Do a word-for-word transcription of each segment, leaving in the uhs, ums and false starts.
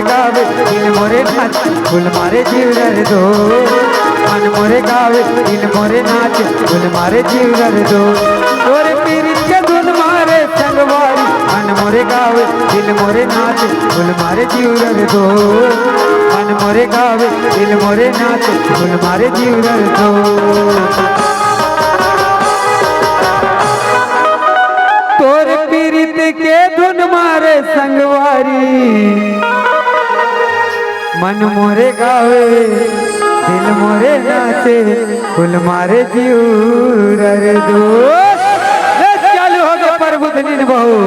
गावे, दिल मोरे नाचे, फूल मारे जीव दर्दो। मन मोरे गावे, दिल मोरे नाचे, फूल मारे जीव दर्दो। तोरे पीरित के धुन मारे संगवारी। मन मोरे गावे, दिल मोरे नाचे, फूल मारे जीव दर्दो। मन मोरे गावे, दिल मोरे नाचे, फूल मारे जीव दर्दो। तोर पीरित के धुन मारे संगवारी। मन मोरे गावे, दिल मोरे नाचे, फूल मारे जीव दर्दो। ए, चालू हो गए प्रभु धनिन बहू।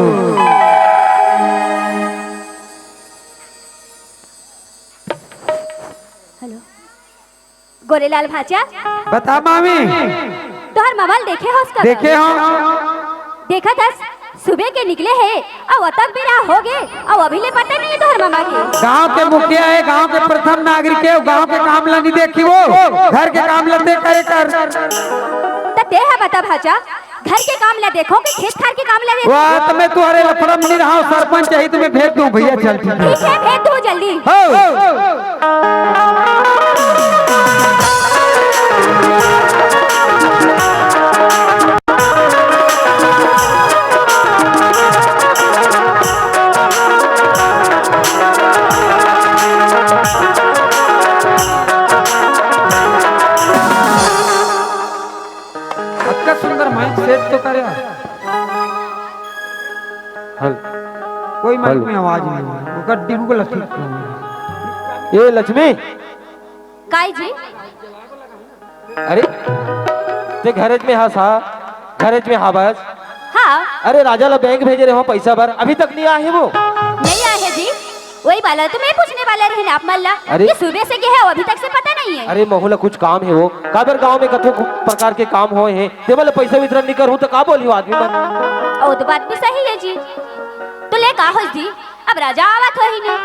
हेलो। गोरेलाल भांचा। बता मामी। तोहर ममा ल देखे होस का? देखे हो। देखत हस, सुबह के निकले हे, अउ अतक बेरा हो गे, अउ अभी ले पता नहीं है तोहर ममा के। गांव के मुखिया है, गांव के प्रथम नागरिक है, गांव के काम ला नहीं देखी वो, घर के काम ला ते करे कर। त ते हा बता भांचा, घर के काम ला देखो कि खेत खार के काम ला देखो? वाह, त मैं तुहरे लफड़ा में नहीं रहा हूँ, सरपंच यही तुम्हें भेज दूँ भैया, चल ठीक है। ठीक है, भेज दो जल्दी। हो। अतका सुंदर माइक सेट तो करे। हल। कोई माइक हेलो। में आवाज नहीं है। वो गड्डी को लगी। ये लक्ष्मी। काय जी? अरे, ते घरेज में हस हा, घरेज में हा बस। हाँ। अरे, राजा ला बैंक भेजे रहे हो पैसा बर, अभी तक नहीं आए है वो। नहीं आए है जी। वही वाला तो मैं पूछने वाला रहे ना आप मन ला, अरे। कि सुबह से गे है, अभी तक से पता नहीं है। अरे महू ला कुछ काम है वो, काबर गांव में कतको प्रकार के काम होए हैं, ते मन ला पैसा वितरण नहीं करहूं तो का बोलही वो आदमी मन? ओ तो बात भी सही है जी। तो ले का होइस जी, अब राजा आवत होही ने,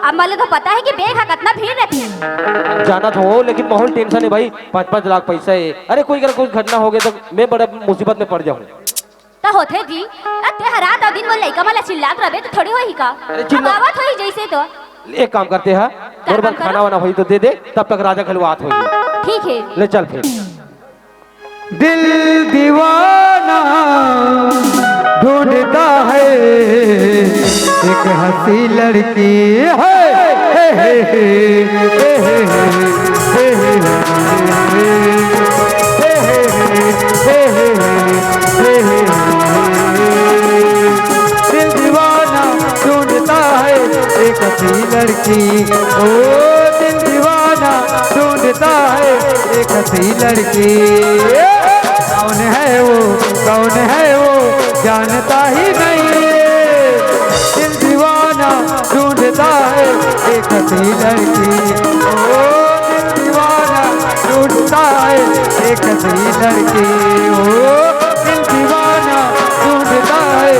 अब मन ला तो पता है कि बैंक हा कतना भीड़ रहती है। जानत हो, लेकिन महू ल टेंशन है भाई, पाँच पाँच लाख पैसा है। अरे कोई अगर कुछ घटना हो गई तो मैं बड़ा मुसीबत में पड़ जाऊँ। त होथे जी, अब ते ह रात अउ दिन मोर लइका मन ला चिल्लात रहिबे त थोड़ी होही का? अरे चिल्ला- अब आवत होही जइसे तो। एक काम करते हैं, मोर बर खाना वाना होही तो दे दे, तब तक राजा घलो आत होही। ठीक है। ले चल फिर। दिल दीवाना ढूंढता है एक हंसी लड़की है। हे, हे, हे, हे, हे, हे, हे, हे, हे, हे, हे, हे, हे, हे, हे, हे, हे, हे, हे। दिल दीवाना ढूंढता है एक हंसी लड़की। ओ दिल दीवाना ढूंढता है एक हंसी लड़की। कौन है वो, कौन है वो, जानता ही नहीं। दिल दीवाना ढूंढता है एक हंसी लड़की। ओ दिल दीवाना ढूंढता है एक हंसी लड़की। ओ दिल दीवाना ढूंढता है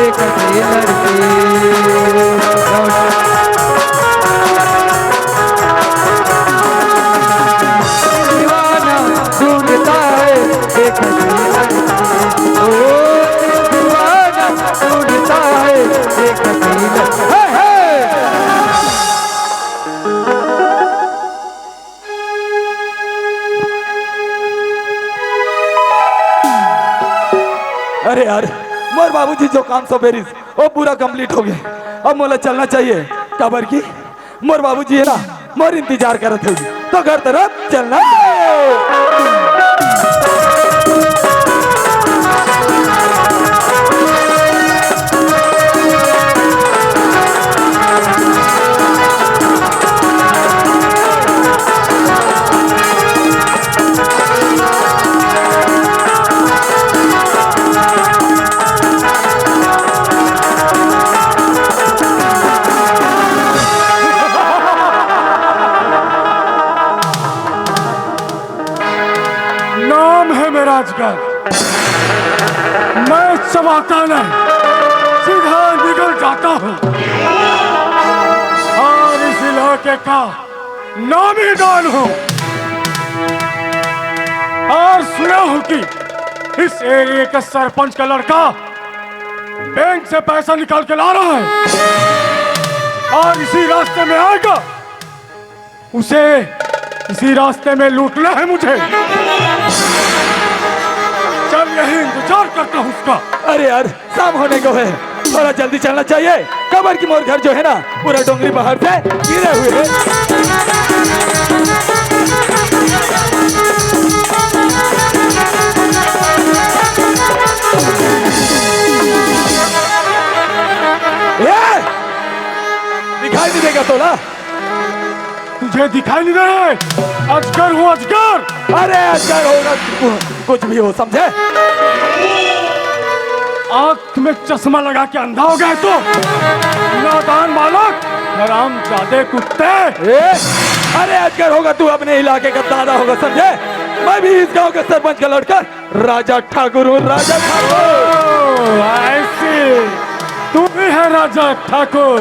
एक हंसी लड़की। दीवाना ढूंढता है एक हंसी लड़की। ओ दिल दीवाना ढूंढता है एक हंसी लड़की। हे, हे। अरे यार, मोर बाबूजी जो काम सौंपे रिहिस, वो पूरा complete हो गया। अब मोला चलना चाहिए, काबर कि मोर बाबूजी है ना, मोर इंतजार करत हे, तो घर तरफ चलना चाहिए। नाम है मेरा अजगर, मैं चबाता नहीं, सीधा निगल जाता हूँ। और इस इलाके का नामी डॉन हूँ। और सुना हूँ कि इस एरिया के सरपंच का लड़का बैंक से पैसा निकाल के ला रहा है। और इसी रास्ते में आएगा, उसे इसी रास्ते में लूटना है मुझे। चल, यही इंतजार करता हूँ उसका। अरे यार, शाम होने को है, थोड़ा जल्दी चलना चाहिए। काबर कि मोर घर जो है ना, पूरा डोंगरी पहाड़ से घिरे हुए है। ए, दिखाई नहीं देगा तोला? तुझे दिखाई नहीं रहा है? अजगर हूँ, अजगर। अरे अजगर होगा, कु-, कुछ भी हो, समझे? आंख में चश्मा लगा के अंधा हो गया है तू? नादान बालक, हरामजादे कुत्ते। ए, अरे अजगर होगा तू, अपने इलाके का दादा होगा, समझे? मैं भी इस गांव के सरपंच का लड़का राजा ठाकुर हूँ, राजा ठाकुर। Oh, I see। तू भी है राजा ठाकुर,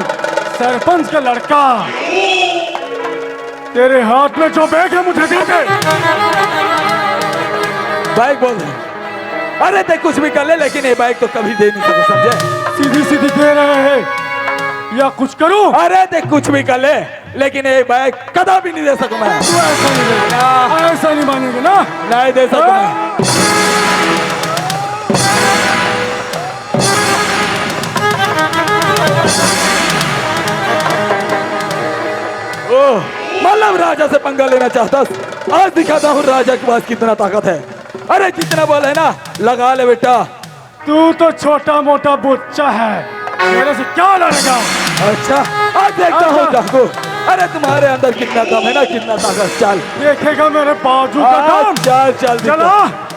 सरपंच का लड़का। तेरे हाथ में जो बैग है, मुझे दे दे। बैग बोल रहे। अरे, ते कुछ भी कर ले, लेकिन ये बैग तो कभी दे नहीं सकूं, समझे? सीधी सीधी दे रहे हैं या कुछ करूं? अरे, ते कुछ भी कर ले, लेकिन ये बैग कदा भी नहीं दे सकूं मैं। तू ऐसा नहीं देगा, ऐसा नहीं मानेगा ना? नहीं दे सकूं मैं। हाँ? ओह, मतलब राजा से पंगा लेना चाहता। आज दिखाता हूँ राजा के पास कितना ताकत है। अरे, जितना बल है ना, लगा ले बेटा। तू तो छोटा मोटा बच्चा है, मेरे से क्या लड़ेगा? अच्छा, आज देखता हूँ अच्छा। ठाकुर। अरे, तुम्हारे अंदर कितना दम है ना, कितना ताकत। चल। देखेगा मेरे बाजू का हाँ, दम। चल, चल, चला। दिखा।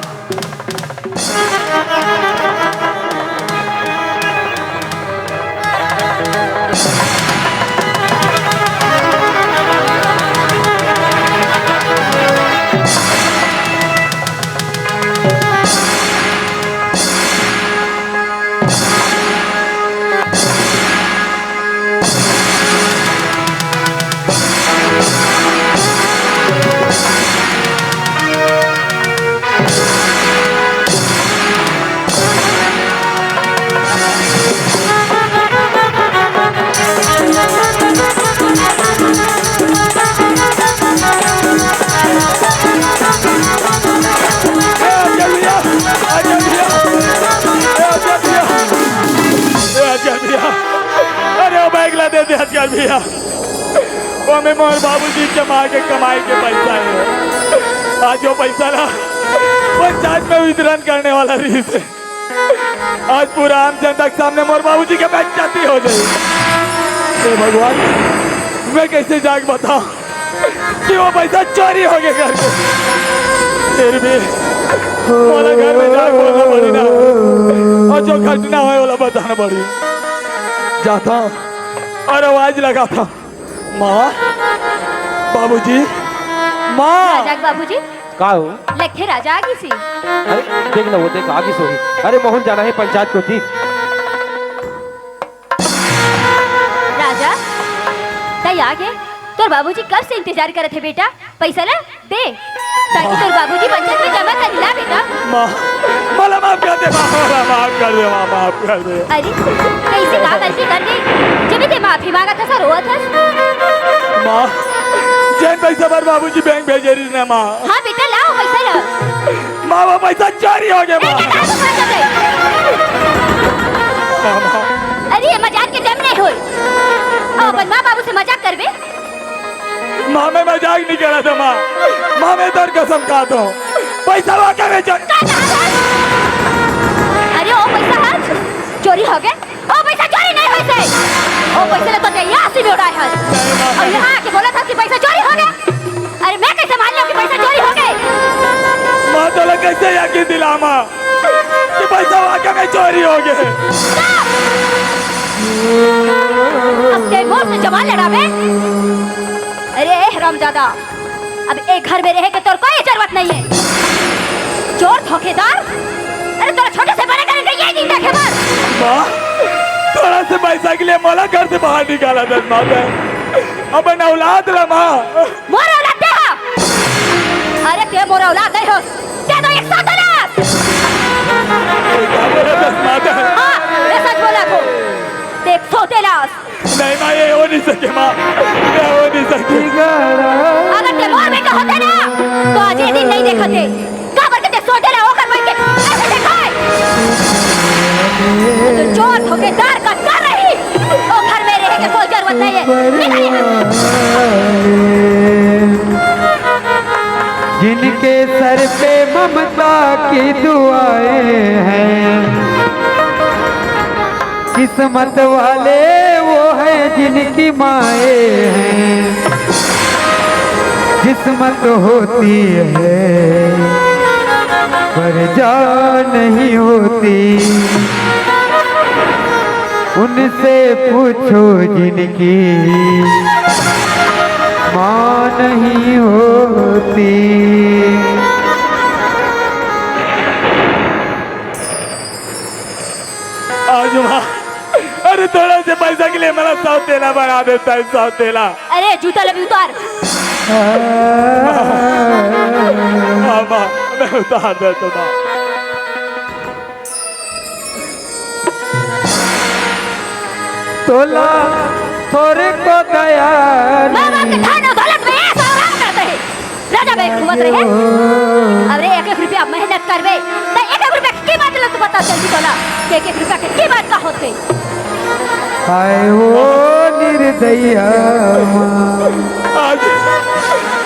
ए, अजय भैया, अजय भैया, ए, अजय भैया, ए, अजय भैया, अरे, वो बैग ला दे दे, अजय भैया। वो में मोर बाबूजी कमा के, कमाई के पैसा है। आज वो पैसा ला पंचायत में वितरण करने वाला रहिस हे। आज पूरा आम जनता के सामने मोर बाबूजी के बेइज्जती हो जाई। हे भगवान, मैं कैसे जाके बताऊं कि वो पैसा चोरी हो गया घर के? फिर भी मोला घर में जाके बोलना पड़ी ना, और जो घटना होय, ओला बताना पड़ी। जाता हूं और आवाज लगाता हूं। माँ, बाबूजी, माँ। राजा के बाबूजी। का हो? लगथे राजा आ गिस हे। अरे, देख ना, वो देख, आ गिस होही। अरे, मोहन जाना हे पंचायत कोती। राजा, तैं आ गे। तोर बाबूजी कब से इंतजार करत हे बेटा। पैसा ला दे, ताकि तोर बाबूजी पंचायत में जमा कर ला बेटा। माँ, मोला माफ कर दे, माँ, मोला माफ कर दे, माँ, माफ कर दे। अरे, कइसे का गलती कर दे, जेमे तैं माफी मांगत हस, रोवत हस? माँ, जेन पैसा बर बाबूजी बैंक भेजे रहिस ना, माँ। हाँ बेटा, ला वो पैसा ला। माँ, वो पैसा चोरी हो गया, ए, माँ। बेटा, तू मत कर दे। माँ, माँ। अरे, ये मजाक के टाइम नहीं होय। अब अपन माँ बाबू से मजाक करबे? माँ, मैं मजाक नहीं कर रहा था, माँ। माँ, मैं तोर कसम खाता हूँ। पैसा वाकई में चोरी। का कहा था? अरे, वो पैसा ह चोरी हो गया? वो पैसा चोरी नहीं होय हे। वो पैसा ला तो तैं अइयासी में उड़ाय हस। नहीं, माँ। और यहाँ आके बोलत हस कि पैसा चोरी हो गया। अरे, मैं कैसे मान लूँ कि पैसा चोरी हो गया? माँ, तोला कैसे यकीन दिला, माँ? कि पैसा वाकई में चोरी हो गया। चुप! अब तैं मोर से जबान लड़ाबे? अरे ए हरामजादा, अब ए घर में रहे के तोर कोई जरूरत नहीं है। चोर, धोखेदार, अरे तोला छोटे से बड़े करे के ये दिन देखे बर। माँ, थोड़ा से पैसा के लिए मोला घर से बाहर निकाला था, माँ। अपन औलाद ला, माँ। मोर औलाद तैं हा? अरे तैं मोर औलाद नहीं होस, तैं तो एक सौतेला अस। तैं का बोलत हस, माता? हाँ, मैं सच बोलत हूँ। तैं एक सौतेला अस। नहीं, ये हो नहीं सके माँ, ये हो नहीं सके। अगर ते मोर बेटा होते ना, तो आज ये दिन नहीं देखते। काबर के ते सोते ला ओकर बन के ऐसे देखा है। तो चोर धोखेदार का कर रही, वो घर में रहे के कोई जरूरत नहीं है। निकल यहाँ। जिनके सर पे ममता की दुआएं हैं, किस्मत वाले वो हैं जिनकी माए हैं। किस्मत होती है पर जा नहीं होती। उनसे पूछो जिनकी माँ नहीं होती। आज माँ, अरे थोड़ा से पैसा के लिए मेरा सौतेला बना देता है, सौतेला। अरे जूता लबी उतार। हाँ माँ, मैं उतार देता हूँ माँ। तोला तोरे को दया माँ बाप के धन और दौलत में ऐसा आराम करते हैं। राजा भाई घूमत रहे। अरे एक एक रुपया मेहनत करबे, तो एक एक रुपया की कीमत लो तो पता चलती तोला कि एक एक रुपया की कीमत का होते। हाय वो निर्दया माँ। आज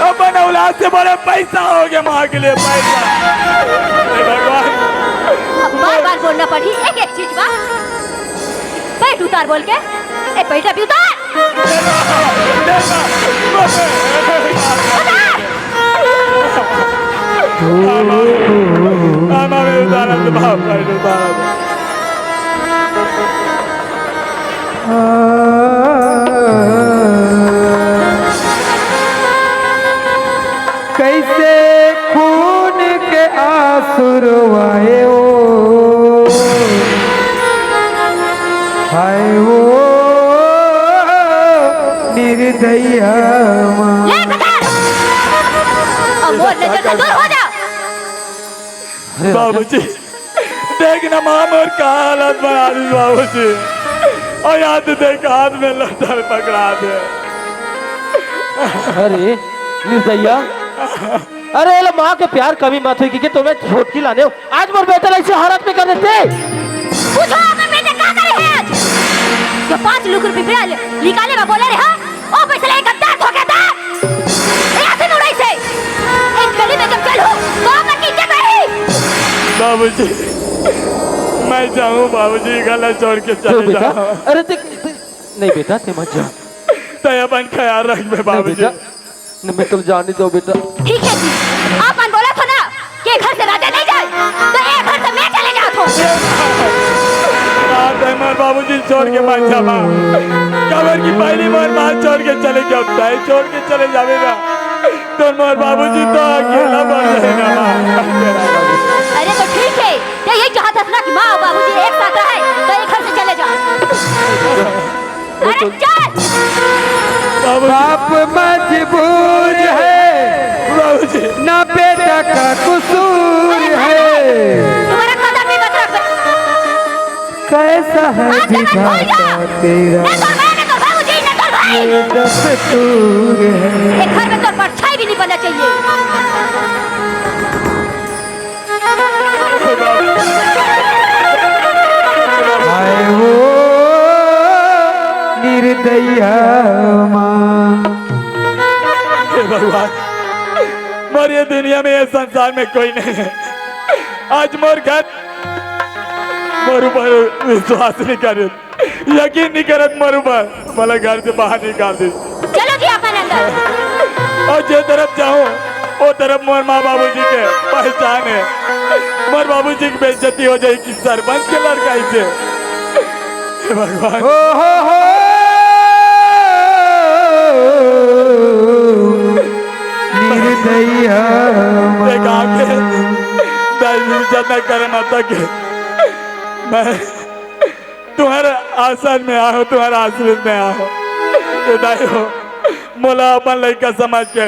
अपन औलाद से बड़ा पैसा हो गया माँ के लिए, पैसा। हे भगवान। अब बार बार बोलना पड़ी एक एक चीज बा। बैठ उतार बोल के। ए बैठ अभी उतार। उतार। आमा, आमा, मैं उतारा तो बाप भाई ने उतारा तो। कैसे खून के आंसू रोवाए वो, हाय वो निर्दया माँ। ले बेटा, अब वो नजर से दूर हो जा। अरे राजा। बाबूजी, देख ना माँ मोर का हालत बना दी बाबूजी। और यार तू देख हाथ में लट्ठा पकड़ा दे। अरे निर्दया, अरे एला माँ के प्यार कमी मत होई कि, कि तुम्हें छोटकी लाने हो। आज मोर बेटा ला ऐसे हालत में कर देते। पूछो अपन बेटे का करे है आज? जो पाँच लुकुर पिपरा निकाले में बोले रहे, ओ पैसा ले गद्दार धोखेदार। ए आदमी उड़ाई से। एक गली में जब चलूं, तो अपन की इज्जत रही। बाबूजी, मैं जाऊं बाबूजी, गला छोड़ के चले जाओ बेटा। जाओ। अरे देख, देख, नहीं बेटा, ते मत जा। ते अपन ख्याल रखबे नहीं बाबूजी। बेटा, नहीं, मैं तो जाने दो बेटा। ठीक है जी, आपन बोला था ना कि घर से राजा नहीं जाए, तो ये घर से मैं चले जात हूँ। आज ते मोर बाबूजी छोड़ के मत जावा। काबर की पहली बार माँ छोड़ के चले गया, ते छोड़ के चले जावेगा। तो मोर बाबूजी तो अकेला बन जाएगा। अरे तो ठीक है, ते यही चाहत हस ना कि माँ और बाबूजी एक साथ रहे, तो ये घर से चले जा। अरे चल। बाबूजी। बाप मजबूर है, बाबूजी। ना बेटा का कसूर है। तुम्हारा कदम भी मत रख। कैसा है आज से मत भूल जा। विधाता तेरा, ना तो मैं, ना तो बाबूजी, ना तो भाई। ये दस्तूर है। ये घर में तो परछाई भी नहीं बनना चाहिए। हाय वो निर्दया माँ। हे भगवान, मोर ये दुनिया में, ये संसार में कोई नहीं है। आज मोर घर, मोर ऊपर विश्वास नहीं करे। यकीन नहीं करत मोर ऊपर, मोला घर से बाहर निकाल दे। चलो जी अपन अंदर। और जे तरफ जाऊं, वो तरफ मोर माँ बाबूजी के पहचान है। मोर बाबूजी की बेइज्जती हो जाए कि सरपंच के लड़का इसे। हे भगवान। ओ हो हो। निर्दया माँ। एक आंखें दर्द जब मैं करे माता के, मैं तुम्हारे आसन में आहो, तुम्हारे आश्रित में आहो। ये दाई हो, मोला अपन लइका समझ के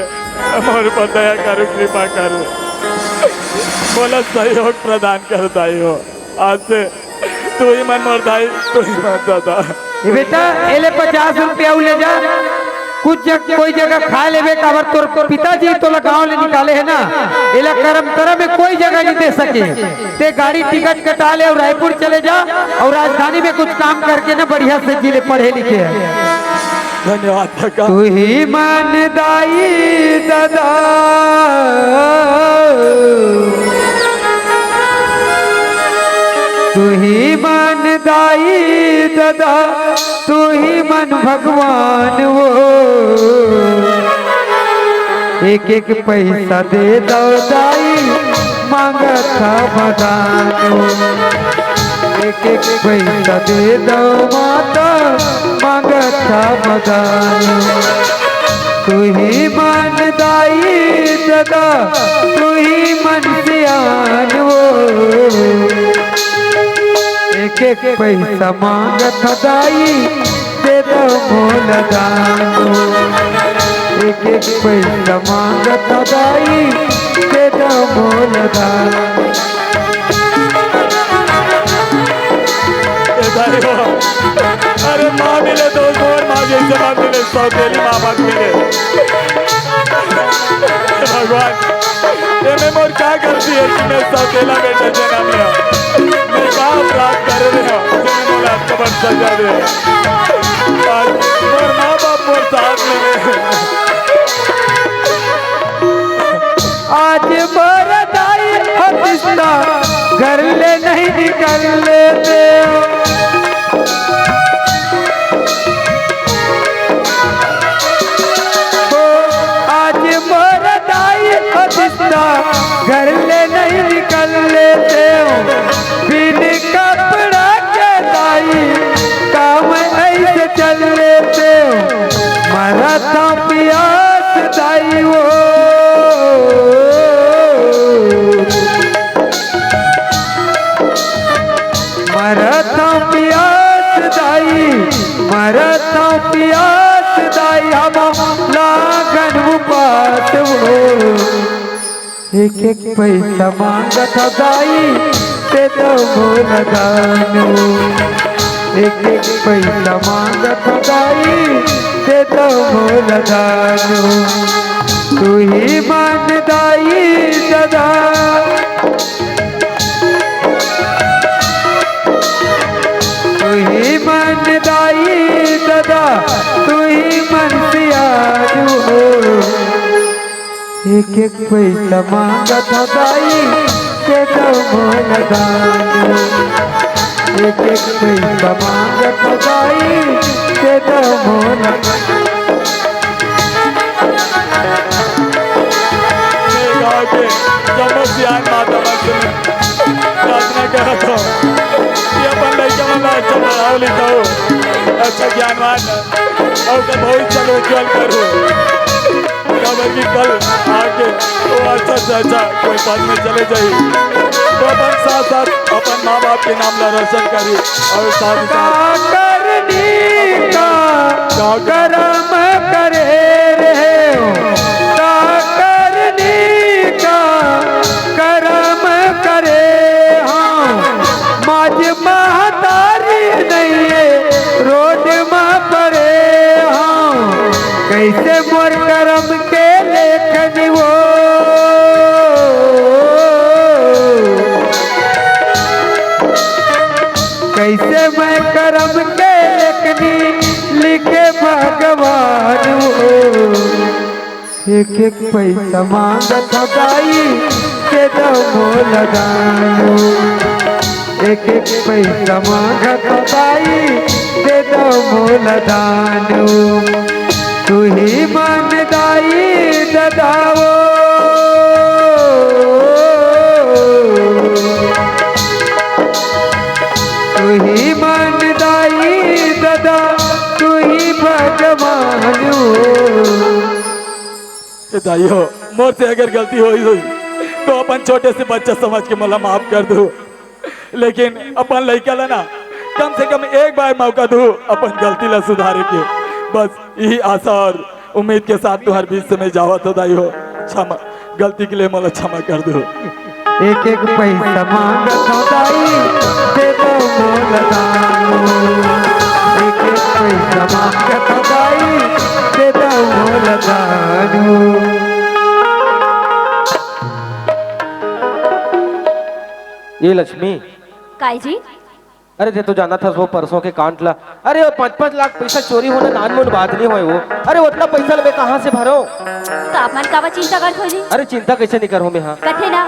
मोर पर दया करो, कृपा करो, मोला सहयोग प्रदान करो दाई हो। आज से तू ही मन मोर दाई, तू ही मन दादा। ए बेटा, एले पचास रुपया अउ ले जा, कुछ जग, कोई जगह खा लेबे, काबर तोर पिताजी तोला गांव ले निकाले हे ना, एला करम तरह में कोई जगह नहीं दे सके। ते गाड़ी टिकट कटा ले अउ रायपुर चले जा, अउ राजधानी में कुछ काम करके ना बढ़िया से जी ले, पढ़े लिखे हे। धन्यवाद काका। तू ही मन दाई ददा, तू ही मन दाई ददा, तू ही मन भगवान वो। एक एक पैसा दे दव दाई, मांगत हव दान वो। एक एक पैसा दे दव माता, मांगत हव दान वो। तू ही मन दाई ददा, तू ही मन सियान वो। एक एक पैसा मांगत हव दाई, दे दव मोला दान वो। एक एक पैसा मांगत हव दाई, दे दव मोला दान। ए दाई हो, अरे माँ मिले तो मोर माँ जैसे माँ मिले, सौतेली माँ बाप मिले। हे भगवान, एमे मोर का गलती हे कि मैं सौतेला बेटा जनम लिया? मैं का अपराध करे रहेंव, जेमे मोला अतका बड़ सजा दे? आज मोर माँ बाप मोर साथ में नहीं हे। आज मोर दाई ह बिस्ता घर ले नहीं निकल देवव। हो, आज मोर दाई ह बिस्ता घर ले नहीं निकल देवव। बिन कपड़ा के दाई काम ऐसे चल देवव। मरत हंव पियास दाई वो। मरत हंव पियास दाई, मरत हंव पियास दाई, हम लागन उपास वो। एक एक पैसा मांगत हंव दाई, दे दव मोला दान वो। एक एक पैसा मांगत हंव दाई, दे दव मोला दान वो। तू ही मन दाई ददा, तू ही मन दाई ददा, तू ही मन सियान वो। एक एक पैसा मांगत हंव दाई, दे दव मोला दान। एक एक पैसा मांगत हंव दाई, दे दव मोला। मैं गाँव के जम्मो सियान माता मन से प्रार्थना करत हंव कि अपन लइका मन ला अच्छा पढ़ाव लिखाव, अच्छा ज्ञानवान अउ ओकर भविष्य ला उज्जवल करव। काबर कि कल आके वो अच्छा से अच्छा कोई पद में चले जाही, तो अपन साथ साथ अपन माँ बाप के नाम ला रोशन करही अउ साथ ही साथ का करनी का, का करम करे रहेंव, का करनी का करम करे हंव। माझ महतारी नइ हे, रोड म परे हंव, कइसे मोर करम के लेखनी वो, कइसे मैं करम के लेखनी लिखे भगवान वो। एक एक पैसा मांगत हंव दाई, दे दव मोला दान वो। एक एक पैसा मांगत हंव दाई, दे दव मोला दान वो। तू ही मन दाई ददा वो। तू ही मन दाई ददा, तू ही भगवान वो। ए दाई हो, मोर से अगर गलती होई होई, तो अपन छोटे से बच्चा समझ के मोला माफ कर दू, लेकिन अपन लइका ला ना, कम से कम एक बार मौका दू अपन गलती ला सुधारे के। बस यही आशा और उम्मीद के साथ तुम्हारे बीच से मैं जावत हंव दाई हो, क्षमा, गलती के लिए मोला क्षमा कर दू। एक एक पैसा मांगत हंव दाई, दे दव मोला दान। एक एक पैसा मांगत दाई, दे दऊ मोला दारू। ए लक्ष्मी। काय जी? अरे, ते तो जानत हस वो परसों के कांड ला। अरे, वो पाँच पाँच लाख पैसा चोरी होना नानमुन बात नहीं होय वो। अरे, उतना पैसा ल मैं कहाँ से भरंव? तो आप मन काबर चिंता करत हो जी? अरे, चिंता कैसे नहीं करहूँ मैं, हाँ? कथे ना,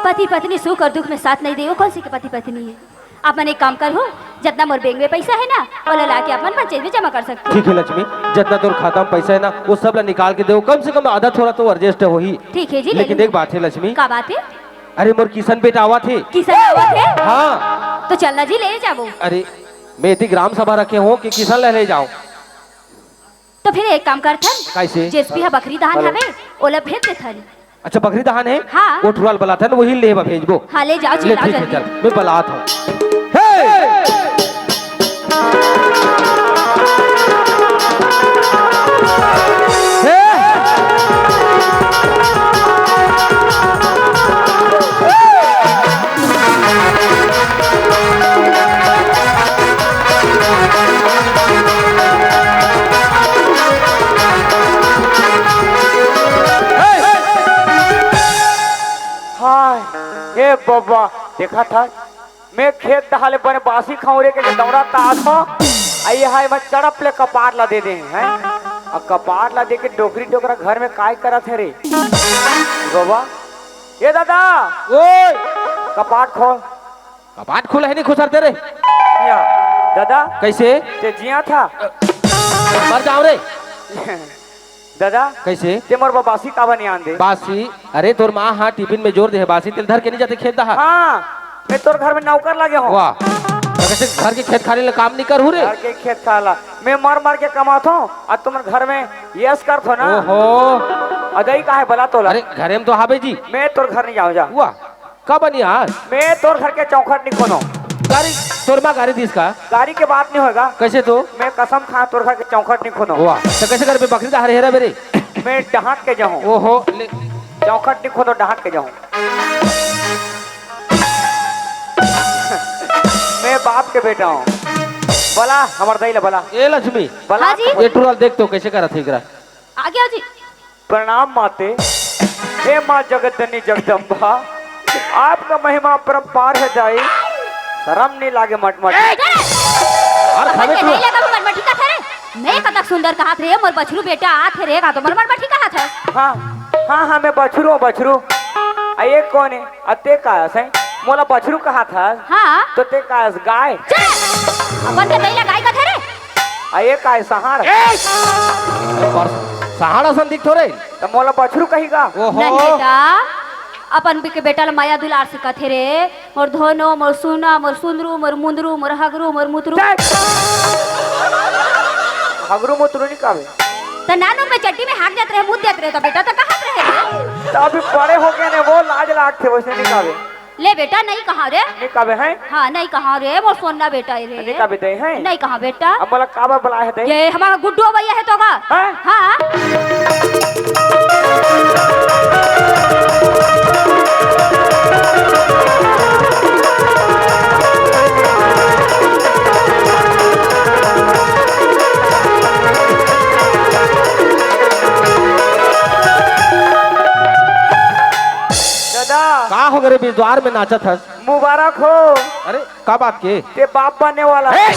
पति पत्नी सुख और दुख में साथ नहीं दे, वो कौन से के पति पत्नी है? आप मन एक काम करहू, जतना मोर बैंक में पैसा है ना, ओला लाके आप मन पंचायत में जमा कर सकते हो। ठीक है लक्ष्मी, जतना तोर खाता में पैसा है ना, वो सब ला निकाल के देव, कम से कम आधा थोड़ा तो adjust होही। ठीक है जी, ले लेकिन लूँ। एक बात है लक्ष्मी। का बात है? अरे, मोर किशन बेटा आवत हे। किशन आवत हे? हाँ। तो चलना जी, ले जाबो। अरे, मैं इतनी ग्राम सभा रखे हूँ कि किशन ला ले जाओ। तो फिर एक काम करथन, कैसे? जेसपी हा बकरी दहान हेलो। हवे, ओला भेज देथन। अच्छा, बकरी दहान है? हाँ। वो ठुरा ल बलाथन, वही ले बा भेजबो। हाँ, ले जाओ, ले, चिल्लाओ ठीक है, जल्दी। चल, मैं बलात हूँ। हे! हे! हाय, हे बबा, देखा था, मैं खेत डहाले बने बासी खौरे के दौड़ा तात हो, आई हाय, मैं चड़प ले कपाट ला दे दे हैं, और कपाट ला दे के डोकरी डोकरा घर में काय करत है रे? बबा, ए दादा, ओए, कपाट खोल। कपाट खुला है, नहीं खुसरते रे। या, दादा। कैसे? ते जिया था? मर जाओ रे। दादा। कैसे? ते मोर बर बासी काबर नहीं आन दे? बासी? अरे तोर माँ हाँ टिफिन में जोर दे है बासी, तेल धर के नहीं जाते खेत दहा। हाँ, मैं तोर घर में नौकर लगे हूँ। वाह, तो कैसे घर के खेत खाली ला काम नहीं करहू रे? घर के खेत खाला, मैं मर मर के कमात हूँ, और तुम घर में यस करत हो ना। ओहो। अदई का है बला तोला? अरे घरे में तो हावे जी। मैं तोर घर नहीं जाऊँ जा। वाह। का बनी आज? मैं तोर घर के चौखट नहीं खोनो। गारी, तोर माँ गारी दिस का? गारी के बात नहीं होएगा। कैसे तो? मैं कसम खा तोर घर के चौखट नहीं खोनो। वाह, तो कैसे करबे बकरी डहारे हेरा बेरे? मैं डहाक के जाऊँ। ओहो, ले। चौखट नहीं खोनो, डहाक के जाऊँ। मैं बाप के बेटा हूँ। बला, हमर दई ला बला। ए लक्ष्मी। बला। हाँ जी। ये टुरा ल देख तो कैसे करत हे एकरा। आ गया जी। प्रणाम माते। हे माँ जगत जननी जगदम्बा, आपका महिमा अपरंपार है दाई। शरम नहीं लागे मटमट। ए, जा रे! और अपन खावे के तू? नहीं लगा मटमटी का थे रे। मैं कतक सुंदर कहात रे, मोर बछरू बेटा आत हे रे, का तो मोर मटमटी कहात हे। हाँ, हाँ, हाँ, मैं बछरू हूँ, बछरू। आ ये कौन है? आ ते का है, सही? मोला बछरू कहात हे। हाँ। तो ते का है, गाय? चल! अपन के तैला गाय का थे रे। आ ये का है, सहाड़? ए! पर सहाड़ असन दिखथो रे। त मोला बछरू कही गा? ओहो। नहीं बेटा, अपन बे-, के बेटा ल मया दुलार से कथे रे, मोर धोनो, मोर सुना, मोर सुंदरू, मोर मुंदरू, मोर हगरू, मोर मुतरू। चल। हगरू मुतरू नहीं कहबे। त नानू में चड्डी में हाक जात रहे, मुत जात रहे, त बेटा त कहत रहे रे। त अभी बड़े हो गए ने, वो लाज लागथे, वैसे नहीं कहबे। ले बेटा, नहीं कहा रे। नहीं कहबे हैं? हाँ, नहीं कहा रे, मोर सोना बेटा है रे। नहीं कहबे दे हैं? नहीं कहा बेटा। अब मोला काबर बुलाए है दे? ये हमारा गुड्डू भैया है तो का? हैं? हाँ। दादा। का हो गे रे, बिजवार में नाचत हस? मुबारक हो। अरे, का बात के? ते बाप बनने वाला। ए!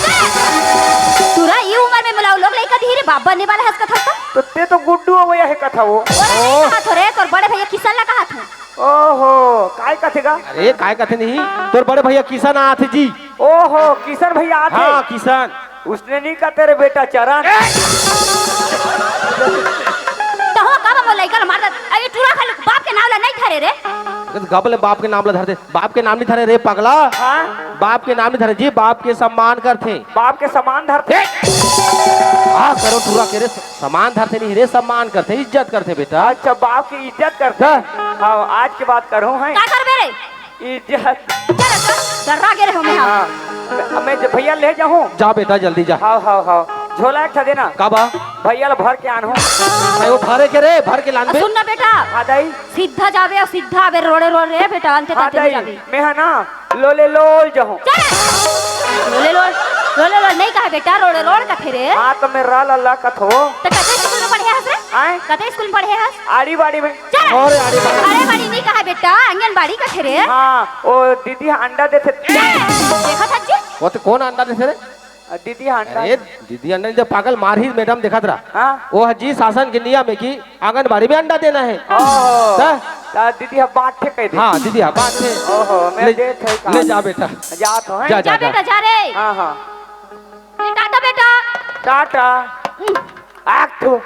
टुरा, ई उमर में मोला लोग लइका दिही रे, बाप बनने वाला हस कथस त? तो ते तो गुड्डू हो गया है कथा वो। ओला नहीं ओ। कहा थो रे, तोर बड़े भैया किशन ला कहा थो। ओहो, काय कथे गा? अरे, काय कथे नहीं, तोर बड़े भैया किशन आथे जी। ओहो, किशन भैया आथे। हाँ, किशन। उसने नहीं कहा तेरे बेटा चरण। ए! तो हो, का बा, मोर लइका ला मार दे। अरे, टुरा खाली बाप के नाम ला नहीं धरे रे। गब ले बाप के नाम ला धर दे। बाप के नाम नहीं धरे रे पगला। हाँ? बाप के नाम नहीं धरे जी, बाप के सम्मान करथे। बाप के सम्मान धरथे? हाँ, करो टुरा के रे, सम्मान धरथे नहीं रे, सम्मान करथे, इज्जत करथे बेटा। अच्छा, बाप की इज्जत करथे। हाँ। हाँ, आज की बात करूँ है। का करबे रे? इज्जत। चल, चल, डर्रा गे रहे हो मैं, हाँ। हाँ। अब मैं ज-, भैया ले जाऊँ। जा बेटा, जल्दी जा। हाँ, हाँ, हाँ। झोला एक ठा देना। का बा? भैया ला भर के आन हो। अरे वो भरे के रे, भर के लान बे। सुन ना बेटा। हाँ, दाई। सीधा जाबे और सीधा आबे, रोड़े रोड़े रे बेटा, अंते हाँ, तंते नहीं दाई। जाबे। मैं है ना, लोले लोल जहूँ। चल। लोले लोल, लोले लोल नहीं कहा बेटा, रोड़े रोड़ कथे रे। हाँ, तो मैं रा ला ला कथो। तो कते स्कूल में पढ़े हस रे? आय? कते स्कूल में पढ़े हस? आड़ी बाड़ी में। चल। अरे, आड़ी बाड़ी। अरे बाड़ी नहीं कहा बेटा, आंगनबाड़ी कथे रे। हाँ, ओ दीदी अंडा देथे। देखा था जी? वो तो कौन अंडा देथे रे? दीदी अंडा। अरे, दीदी अंडा नहीं, जब पागल मारही मैडम देखत रहा। हाँ। वो ह जी शासन के नियम है कि आंगनबाड़ी में अंडा देना है। ओहो। ता? ता दीदी ह बांट थे कह दे। हाँ, दीदी, हाँ, बात है। ओहो, मैं ले, देख है कहा। ले जा बेटा। जात हो, हैं? जा, जा बेटा जा रे। हाँ, हाँ। ए, टाटा बेटा। टाटा। आख थू।